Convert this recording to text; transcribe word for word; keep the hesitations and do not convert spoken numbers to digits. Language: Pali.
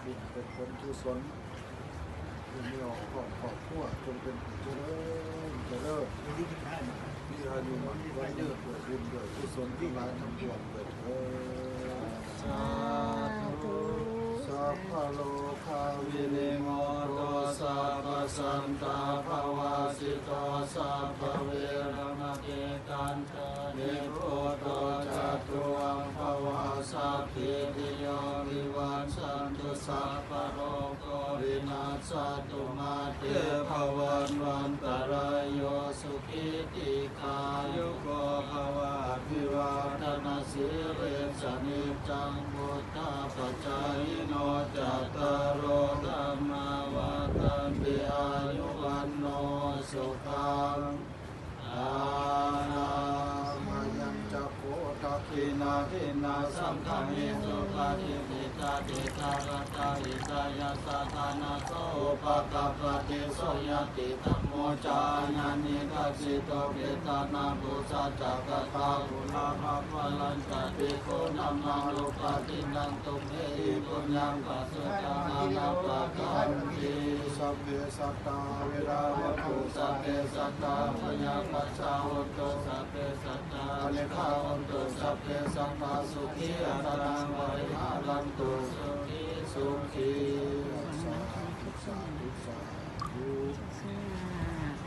บุญเป็นผลกุศล ที่มีออกครอบครอบครัวจงเป็นผู้เจริญเจริญ มีอายุมั่นขวัญยืนด้วยบุญด้วยกุศลทั้งหลายทั้งปวงด้วยเถิด สาธุ Sabbā rogā vinimutto, sabbasantāpā vajjito, sabbaveramatikkanto nibbuto ca tuvaṃ bhava. Sabbītiyo vivajjantu, sabbarogo vinassatu, mā te bhavatvantarāyo, sukhī dīghāyuko bhava. Abhivādanasīlissa niccaṃ vuḍḍhāpacāyino, cattāro dhammā vaḍḍhanti: āyu vaṇṇo sukhaṃ balaṃ. Ayañca kho dakkhiṇā dinnā saṅghamhi supatiṭṭhitā, dīgharattaṃ hitāyassa ṭhānaso upakappati. So ñātidhammo ca ayaṃ nidassito, petāna pūjā ca katā uḷārā, balañca bhikkhūnamanuppadinnaṃ, tumhehi puññaṃ pasutaṃ anappakanti. Sabbe sattā averā hontu, sabbe sattā abyāpajjhā hontu, sabbe sattā anīghā hontu, sabbe sattā sukhī attānaṃ pariharantu. Sukhī sukhī. Sādhu, sādhu, sādhu. ค่ะ